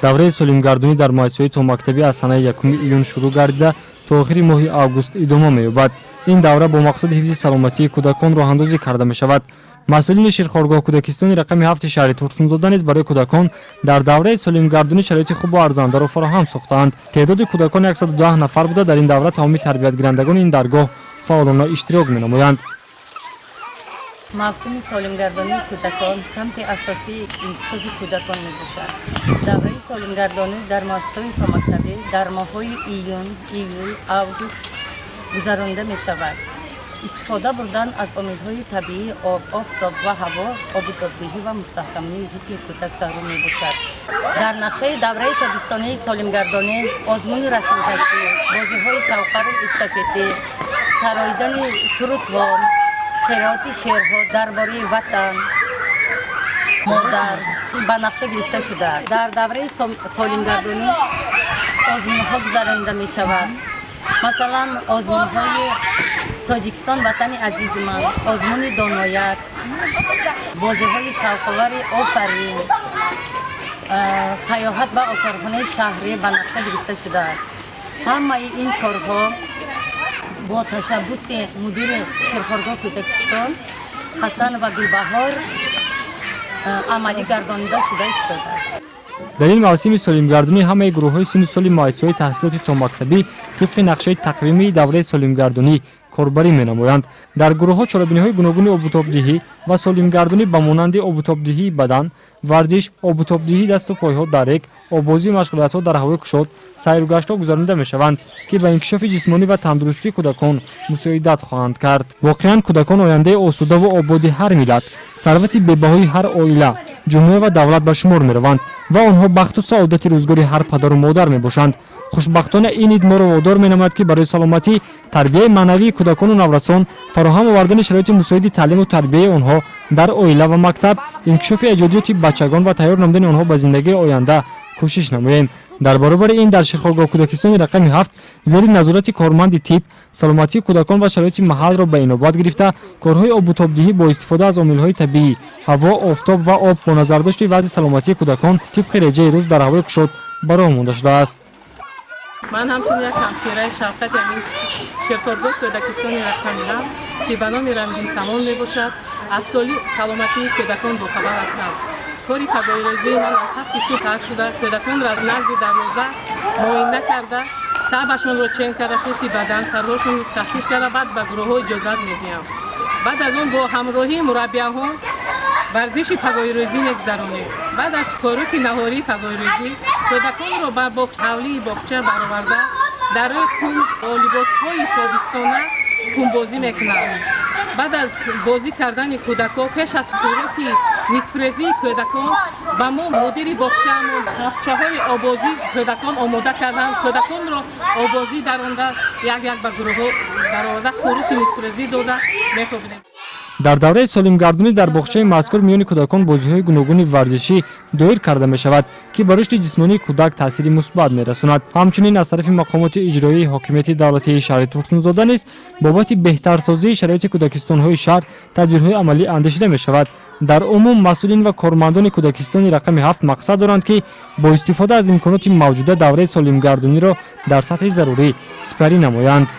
Давраи солимгардонӣ дар муассисаҳои томактабӣ аз санаи 1 июн шурӯъ гардида то охири моҳи август идома меёбад. Ин давра бо мақсади ҳифзи саломатии кӯдакон роҳандозӣ карда мешавад. Масъулини ширхоргоҳ кӯдакистони рақами 7 шаҳри Турсунзода низ барои кӯдакон дар давраи солимгардонӣ шароити хубу арзандаро фароҳам сохтаанд. Теъдоди кӯдакон 110 нафар буда, дар ин давра тамоми тарбиятгирандагони ин даргоҳ фаъолона иштирок менамоянд. Мавсими солимгардонии кӯдакон самти асосии инкишофи кӯдакон мебошад. Давраи солимгардонӣ дар муассисаҳои томактабӣ дар моҳҳои июн, июл, август гузаронида мешавад. Истифода бурдан аз омилҳои табиии об, офтоб ва ҳаво, обутобдиҳӣ ва мустаҳкамии ҷисми кӯдак зарур мебошад. Дар нақшаи давраи тобистонии солимгардонӣ озмуни расмкашӣ, бозиҳои шавқару эстафетӣ, сароидани сурудҳо, қироати шеърҳо дар бораи ватан, модар ба нақша гирифта шудааст. Дар давраи солимгардонӣ озмунҳо гузаронида мешавад. Масалан, озмунҳои Тоҷикистон ватани азизи ман, озмуни доноят, бозиҳои шавқовари офарин, сайёҳат ба осорхонаи шаҳрӣ ба нақша гирифта шудааст. Ҳамаи ин корҳо бо ташаббуси мудири ширхоргоҳ кӯдакистон Ҳасан ва Гулбаҳор амалӣ гардонида шуда истодааст. Дар ин мавсими солимгардонӣ ҳамаи гурӯҳҳои синну соли муассисаҳои таҳсилоти томактабӣ тибқи нақшаи тақвимии давраи солимгардонӣ корбарӣ менамоянд. Дар гурӯҳҳо чорабиниҳои гуногуни обутобдиҳӣ ва солимгардонӣ ба монанди обутобдиҳии бадан, варзиш, обутобдиҳии дасту пойҳо дар рек, оббозии машғулиятҳо дар ҳавои кушод, сайругаштҳо гузаронида мешаванд, ки ба инкишофи ҷисмонӣ ва тандурустии кӯдакон мусоидат хоҳанд кард. Воқеан, кӯдакон ояндаи осудаву ободи ҳар миллат, сарвати бебаҳои ҳар оила, ҷомеа ва давлат ба шумор мераванд ва онҳо бахту саодати рӯзгори ҳар падару модар мебошанд. Хушбахтона, ин ид моро водор менамояд, ки барои саломатӣ, тарбияи маънавии кӯдакону наврасон, фароҳам овардани шароити мусоиди таълиму тарбияи онҳо дар оила ва мактаб, инкишофи эҷодиёти бачагон ва тайёр намудани онҳо ба зиндагии оянда кӯшиш намоем. Дар баробари ин, дар ширхоргоҳ кӯдакистони рақами 7 зери назорати корманди тиб саломатии кӯдакон ва шароити маҳалро ба инобат гирифта, корҳои обутобдиҳӣ бо истифода аз омилҳои табиӣ, ҳаво, офтоб ва об бо назардошти вазъи саломатии кӯдакон тибқи реҷаи рӯз дар ҳавои кушод ба роҳ монда шудааст. Ман ҳамчун як ҳамшираи шавқати ҳамин ширхоргоҳ кӯдакистони рақами 7, ки ба номи Рангинкамон мебошад, аз соли саломатии кӯдакон бохабар ҳастам. Кори пагоҳирӯзии ман аз 7 субҳ тарк шуда, кӯдаконро аз назди дарвоза муоина карда, табашонро чен карда, пӯсти бадан, сарҳошонро тафтиш карда, баъд ба гурӯҳҳо иҷозат медиҳам. Баъд аз он бо ҳамроҳии мураббияҳо варзиши пагоҳирӯзӣ мегузаронем. Баъд аз хӯроки наҳории пагоҳирӯзӣ кӯдаконро ба ҳавлии боғча бароварда, дар рӯи кум бо либосҳои тобистона кумбозӣ мекунанд. Баъд аз бозӣ кардани кӯдакон, пеш аз хӯроки нисфрезии кӯдакон ба мо мудири боғчаамон боғчаҳои обозӣ кӯдакон омода карданд. Кӯдаконро обозӣ даронда, як-як ба гурӯҳҳо дароварда, хӯроки нисфрезӣ дода мехобидем. Дар давраи солимгардонӣ дар боғчаи мазкур миёни кӯдакон бозиҳои гуногуни варзишӣ доир карда мешавад, ки ба рушди ҷисмонии кӯдак таъсири мусбат мерасонад. Ҳамчунин, аз тарафи мақомоти иҷроии ҳокимияти давлатии шаҳри Турсунзода низ бобати беҳтарсозии шароити кӯдакистонҳои шаҳр тадбирҳои амалӣ андешида мешавад. Дар умум, масъулин ва кормандони кӯдакистони рақами 7 мақсад доранд, ки бо истифода аз имконоти мавҷуда давраи солимгардониро дар сатҳи зарурӣ сипарӣ намоянд.